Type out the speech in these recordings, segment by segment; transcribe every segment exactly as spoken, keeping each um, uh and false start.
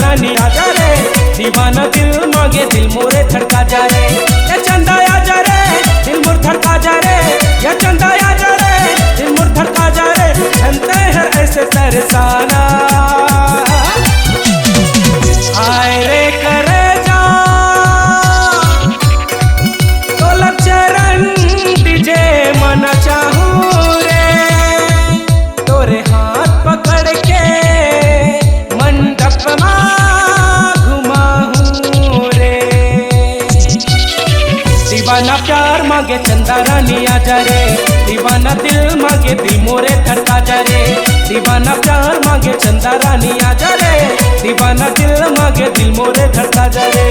रानी आजा रे, दीवाना दिल मांगे दिल मोरे धड़का जा रे। ये चंदा आजा रे, दिल मोर धड़का जा रे। ये चंदा आजा रे, दिल मोर धड़का जा रे। झन तैं हर ऐसे तरसाना। हाय रे करे जा, तोला चरण दीजे मन चाहूं रे। तोरे हाथ पकड़ के मंडप मा घुमाहूं रे। दीवाना प्यार मांगे चंदा रानी आजा रे, दीवाना दिल मांगे दिल मोरे धड़का जा रे। दीवाना प्यार मांगे चंदा रानी आजा रे, दीवाना दिल मांगे दिल मोरे धड़का जा रे।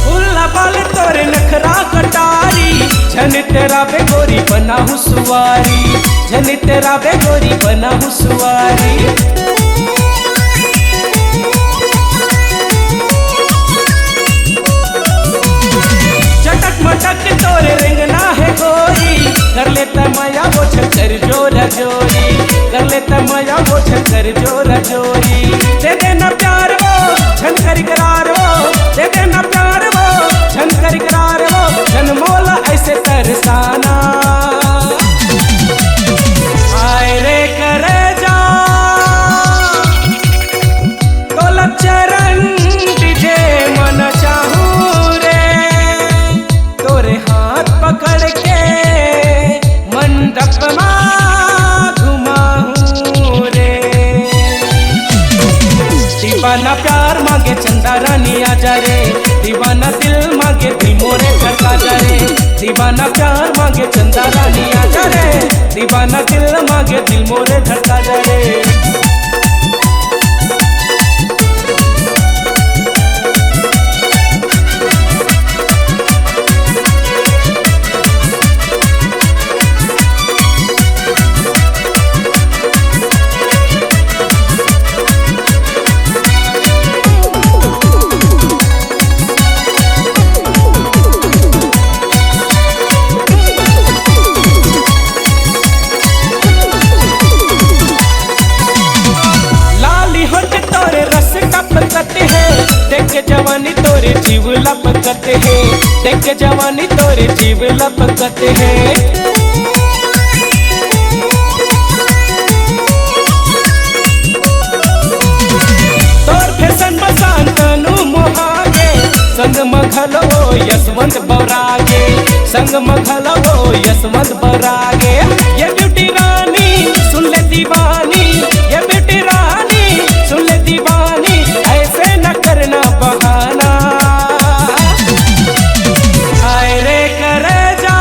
खुल्ला बाल तोरे नखरा कटारी, झन तेरा बेगोरी बनाहूं सुवारी, झन तेरा बेगोरी बनाहूं सुवारी। चटक मटक तोरे रेंगना हे गोरी, कर ले तैं मया वो झन कर जोरा जोरी, कर ले तैं मया वो झन कर जोरा जोरी। दे देना प्यार वो झन कर इकरार वो, दे देना प्यार वो झन कर इकरार वो, झन मोला ऐसे तरसाना। हाय रे करे जा, तोला चरण दीजे मन चाहूं रे। तोरे हाथ पकड़ के मंडप मा घुमाहूं रे। दीवाना प्यार मांगे चंदा रानी आजा रे, दीवाना दिल मांगे दिल मोरे धड़का जा रे। दीवाना प्यार मांगे चंदा रानी आजा रे, दीवाना दिल मांगे दिल मोरे धड़का जा रे। लाली होठ तोरे रस टपकत हे, देख के जवानी तोरे जीव लपकत हे, देख के जवानी तोरे जीव लपकत हे। तोर फैशन म शांतनु मोहागे, संग म घलो यशवंत बौरागे, संग म घलो यशवंत बौरागे। ये ब्यूटी रानी सुन ले दीवानी, ये ब्यूटी रानी सुन ले दीवानी, ऐसे न करना बहाना। हाय रे करे जा,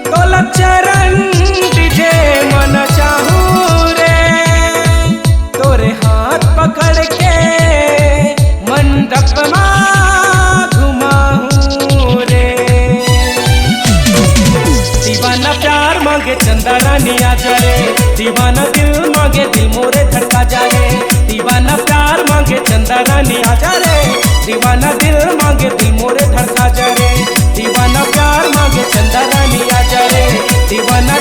तोला चरण दीजे मन चाहूं रे। तोरे हाथ पकड़ के मंडप मा घुमाहूं रे। दीवाना प्यार मांगे चंदा रानी आजा रे, दीवाना दिल मांगे दिल मोरे धड़का जा रे। दीवाना प्यार मांगे चंदा रानी आजा रे, दीवाना दिल मांगे दिल मोरे धड़का जा रे। दीवाना प्यार मांगे चंदा रानी आजा रे, दीवाना